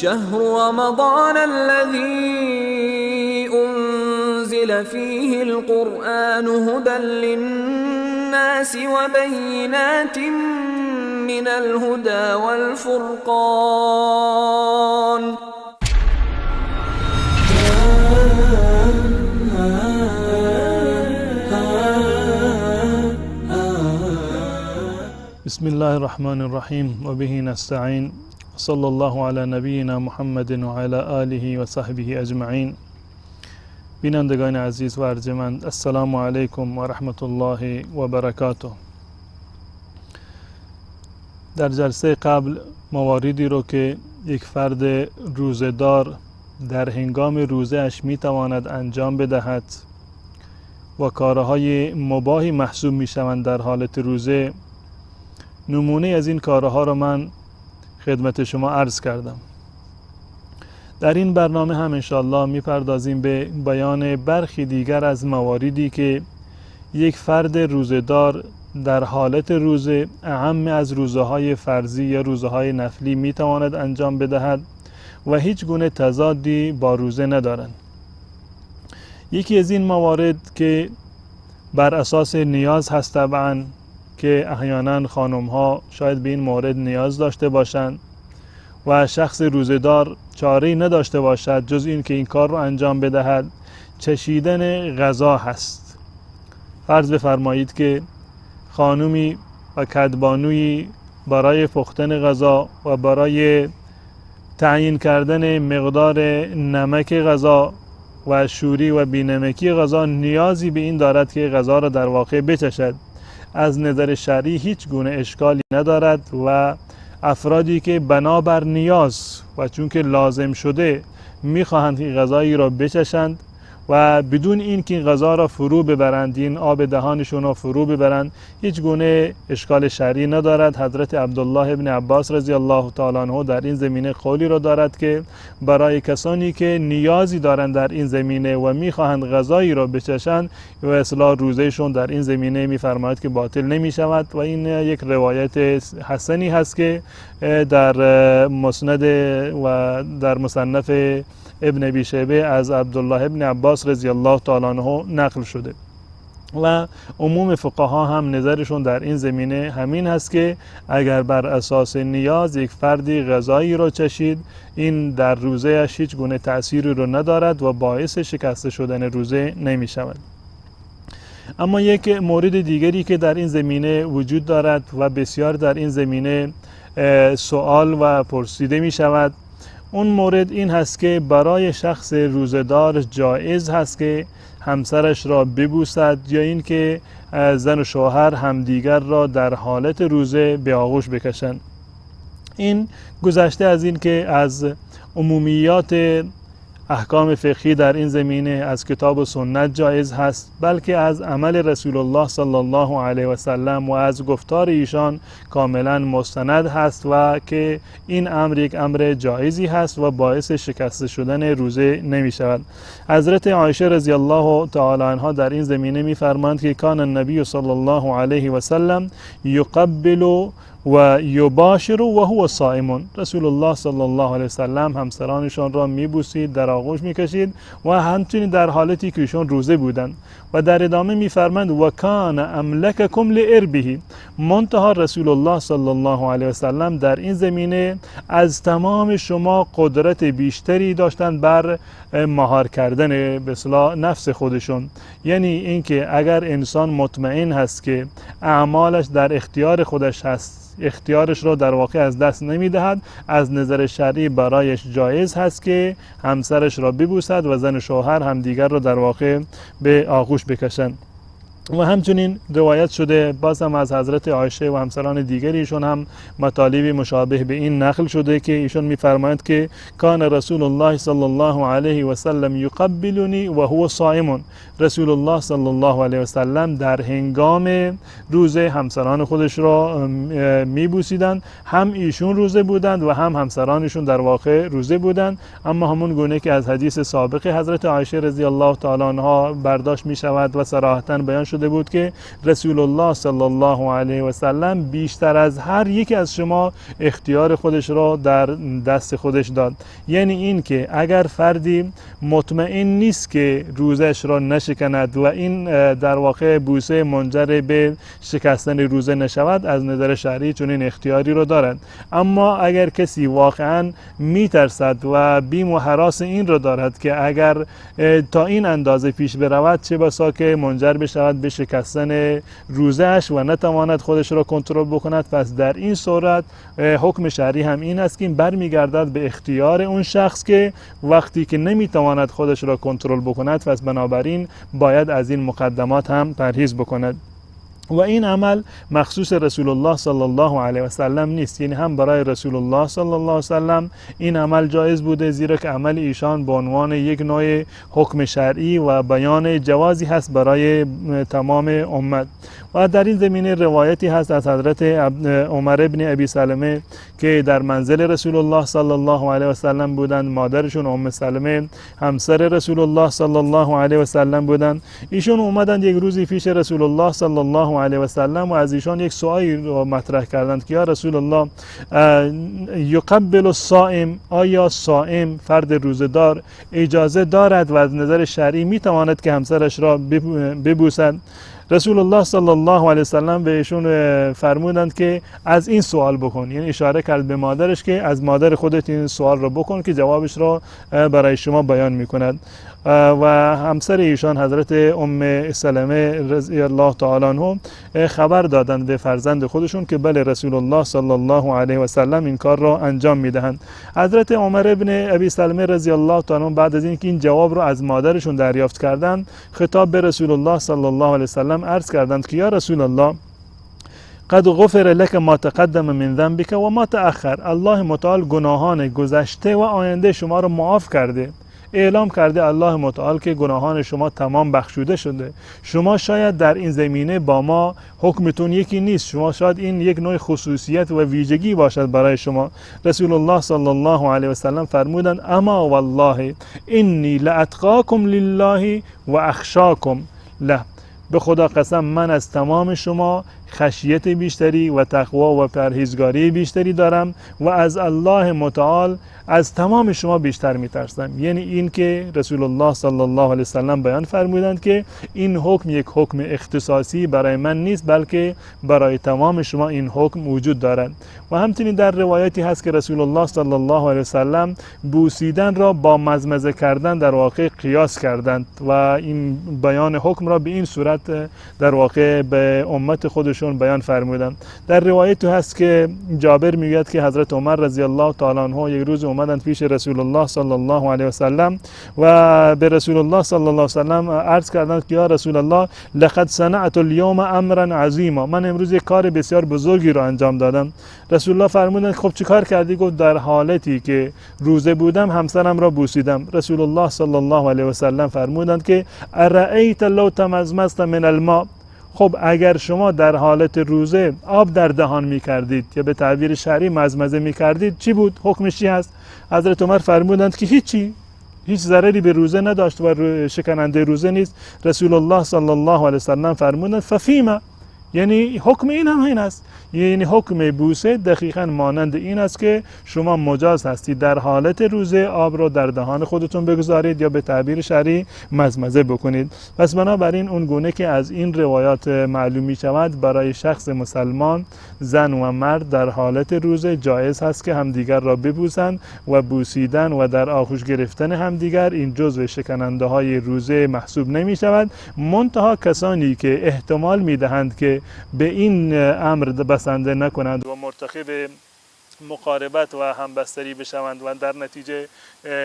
شهر رمضان الذي أنزل فيه القرآن هدى للناس وبينات من الهدى والفرقان. بسم الله الرحمن الرحيم وبه نستعين، صلى الله علی نبینا محمد و علی آله و صحبه اجمعین. بینندگان عزیز و ارجمند، السلام علیکم و رحمت الله و برکاته. در جلسه قبل مواردی رو که یک فرد روزه‌دار در هنگام روزه اش میتواند انجام بدهد و کارهای مباحی محسوب میشوند در حالت روزه، نمونه از این کارها رو من خدمت شما عرض کردم. در این برنامه هم انشاءالله میپردازیم به بیان برخی دیگر از مواردی که یک فرد روزه‌دار در حالت روزه اعم از روزه های فرضی یا روزه های نفلی میتواند انجام بدهد و هیچ گونه تضادی با روزه ندارند. یکی از این موارد که بر اساس نیاز هست طبعاً، که احیانا خانم ها شاید به این مورد نیاز داشته باشند و شخص روزه‌دار چاره‌ای نداشته باشد جز این که این کار رو انجام بدهد، چشیدن غذا هست. فرض بفرمایید که خانومی و کدبانویی برای پختن غذا و برای تعیین کردن مقدار نمک غذا و شوری و بینمکی غذا نیازی به این دارد که غذا را در واقع بچشد. از نظر شرعی هیچ گونه اشکالی ندارد و افرادی که بنابر نیاز و چون که لازم شده میخواهند که غذایی را بچشند و بدون این که این غذا را فرو ببرند، این آب دهانشون را فرو ببرند، هیچ گونه اشکال شرعی ندارد. حضرت عبدالله ابن عباس رضی الله تعالی عنه در این زمینه قولی را دارد که برای کسانی که نیازی دارند در این زمینه و میخواهند غذایی را بچشند و اصلاح روزهشون در این زمینه میفرماید که باطل نمیشود و این یک روایت حسنی هست که در مسند و در مصنف ابن ابی شیبه از عبدالله ابن عباس رضی الله تعالی عنه نقل شده و عموم فقها هم نظرشون در این زمینه همین هست که اگر بر اساس نیاز یک فردی غذایی را چشید، این در روزه‌اش هیچ گونه تأثیری رو ندارد و باعث شکسته شدن روزه نمی شود. اما یک مورد دیگری که در این زمینه وجود دارد و بسیار در این زمینه سوال و پرسیده می شود، اون مورد این هست که برای شخص روزه‌دار جایز هست که همسرش را ببوسد یا اینکه زن و شوهر همدیگر را در حالت روزه به آغوش بکشند. این گذشته از این که از عمومیات احکام فقهی در این زمینه از کتاب و سنت جایز هست، بلکه از عمل رسول الله صلی الله علیه و سلم و از گفتار ایشان کاملا مستند هست و که این امر یک امر جایزی هست و باعث شکسته شدن روزه نمی شود. حضرت عایشه رضی الله تعالی عنها در این زمینه می فرماند که کان النبی صلی الله علیه و سلم یقبل و یباشر و هو صائم. رسول الله صلی الله علیه و سلم همسرانشان را میبوسید، در آغوش میکشید و همچنین در حالتی که ایشان روزه بودند. و در ادامه میفرمند و کان املککم لاربه، منتها رسول الله صلی الله علیه و سلم در این زمینه از تمام شما قدرت بیشتری داشتند بر مهار کردن به اصطلاح نفس خودشون. یعنی اینکه اگر انسان مطمئن هست که اعمالش در اختیار خودش هست، اختیارش را در واقع از دست نمیدهد، از نظر شرعی برایش جایز هست که همسرش را ببوسد و زن و شوهر همدیگر را در واقع به آغوش بکشند. و همچنین روایت شده باز هم از حضرت عایشه و همسران دیگر ایشون هم مطالبی مشابه به این نقل شده که ایشون میفرمایند که کان رسول الله صلی الله علیه و سلم یقبلنی و هو صائم. رسول الله صلی الله علیه و سلم در هنگام روزه همسران خودش را میبوسیدند، هم ایشون روزه بودند و هم همسرانشون در واقع روزه بودند. اما همون گونه که از حدیث سابق حضرت عایشه رضی الله تعالی عنها برداشت میشود و صراحتا بیان شده بود که رسول الله صلی الله علیه و سلم بیشتر از هر یکی از شما اختیار خودش را در دست خودش داد. یعنی این که اگر فردی مطمئن نیست که روزش را نشکند و این در واقع بوسه منجر به شکستن روزه نشود، از نظر شرعی چنین اختیاری را دارد. اما اگر کسی واقعا میترسد و بیم و هراس این را دارد که اگر تا این اندازه پیش برود چه بسا که منجر بشود به شکستن روزه‌اش و نتواند خودش را کنترل بکند، پس در این صورت حکم شرعی هم این است که این برمیگردد به اختیار اون شخص که وقتی که نمیتواند خودش را کنترل بکند، پس بنابراین باید از این مقدمات هم پرهیز بکند. و این عمل مخصوص رسول الله صلی الله علیه و سلم نیست، یعنی هم برای رسول الله صلی الله علیه و سلم این عمل جایز بوده، زیرا که عمل ایشان به عنوان یک نوع حکم شرعی و بیان جوازی هست برای تمام امت. و در این زمینه روایتی هست از حضرت عمر ابن ابی سلمه که در منزل رسول الله صلی الله علیه و سلم بودند، مادرشون ام سلمه همسر رسول الله صلی الله علیه و سلم بودند. ایشون اومدند یک روزی پیش رسول الله صلی الله علیه و سلم و از ایشان یک سوالی رو مطرح کردند که یا رسول الله یقبل الصائم، آیا صائم فرد روزه‌دار اجازه دارد و از نظر شرعی میتواند که همسرش را ببوسد؟ رسول الله صلی الله علیه و سلم بهشون فرمودند که از این سوال بکن، یعنی اشاره کرد به مادرش که از مادر خودت این سوال را بکن که جوابش را برای شما بیان میکند. و همسر ایشان حضرت ام سلمه رضی الله تعالی عنه خبر دادند به فرزند خودشون که بله رسول الله صلی الله علیه و سلم این کار را انجام میدهند. حضرت عمر ابن ابی سلمه رضی الله تعالی عنه بعد از اینکه این جواب را از مادرشون دریافت کردند، خطاب به رسول الله صلی الله علیه و سلم عرض کردند که یا رسول الله قد غفر لك ما تقدم من ذنبك و ما تأخر، الله متعال گناهان گذشته و آینده شما را معاف کرده، اعلام کرده الله متعال که گناهان شما تمام بخشوده شده. شما شاید در این زمینه با ما حکمتون یکی نیست، شما شاید این یک نوع خصوصیت و ویژگی باشد برای شما. رسول الله صلی الله علیه و سلم فرمودند اما والله انی لاتقاکم لله و اخشاکم له، به خدا قسم من از تمام شما خشیت بیشتری و تقوا و پرهیزگاری بیشتری دارم و از الله متعال از تمام شما بیشتر میترسم. یعنی این که رسول الله صلی الله علیه وسلم بیان فرمودند که این حکم یک حکم اختصاصی برای من نیست، بلکه برای تمام شما این حکم وجود دارد. و همچنین در روایتی هست که رسول الله صلی الله علیه وسلم بوسیدن را با مزمزه کردن در واقع قیاس کردند و این بیان حکم را به این صورت در واقع به امت خودشون بیان فرمودند. در روایتی هست که جابر میگوید که حضرت عمر رضی الله تعالی عنه یک روز اومدند پیش رسول الله صلی الله علیه و سلم و به رسول الله صلی الله علیه و سلم عرض کردند که یا رسول الله لقد صنعت اليوم امرا عظیما، من امروز یک کار بسیار بزرگی را انجام دادم. رسول الله فرمودند خب چی کار کردی؟ گفت در حالتی که روزه بودم همسرم را بوسیدم. رسول الله صلی الله علیه و سلم فرمودند که ارأیت لو تمزمزت من الماء، خب اگر شما در حالت روزه آب در دهان می کردید یا به تعبیر شرعی مزمزه می کردید چی بود؟ حکمش چی هست؟ حضرت عمر فرمودند که هیچی، هیچ ضرری به روزه نداشت و شکننده روزه نیست. رسول الله صلی الله علیه وسلم فرمودند ففیما، یعنی حکم این هم این است، یعنی حکم بوسه دقیقا مانند این است که شما مجاز هستید در حالت روزه آب را در دهان خودتون بگذارید یا به تعبیر شرعی مزمزه بکنید. پس بنابراین اون گونه که از این روایات معلوم می شود برای شخص مسلمان زن و مرد در حالت روزه جایز هست که همدیگر را ببوسند و بوسیدن و در آغوش گرفتن همدیگر این جزو شکننده های روزه محسوب نمی شود. منتها کسانی که احتمال می دهند که به این امر بسنده نکنند و مرتکب مقاربت و همبستری بشوند و در نتیجه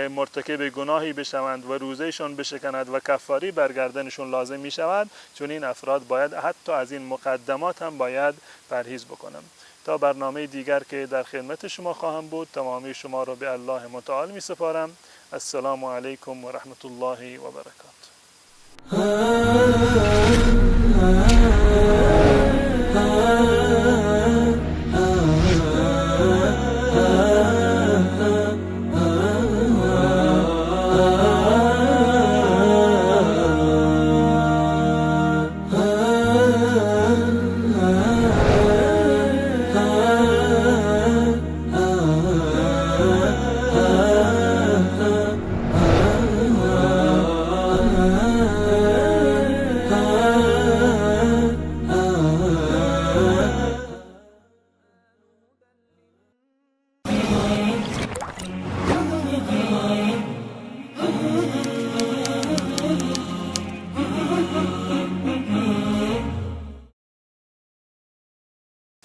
مرتکب گناهی بشوند و روزهشان بشکند و کفاری برگردنشون لازم می شود. چون این افراد باید حتی از این مقدمات هم باید پرهیز بکنند. تا برنامه دیگر که در خدمت شما خواهم بود، تمامی شما را به الله متعال می سپارم. السلام علیکم و رحمت الله و برکاته.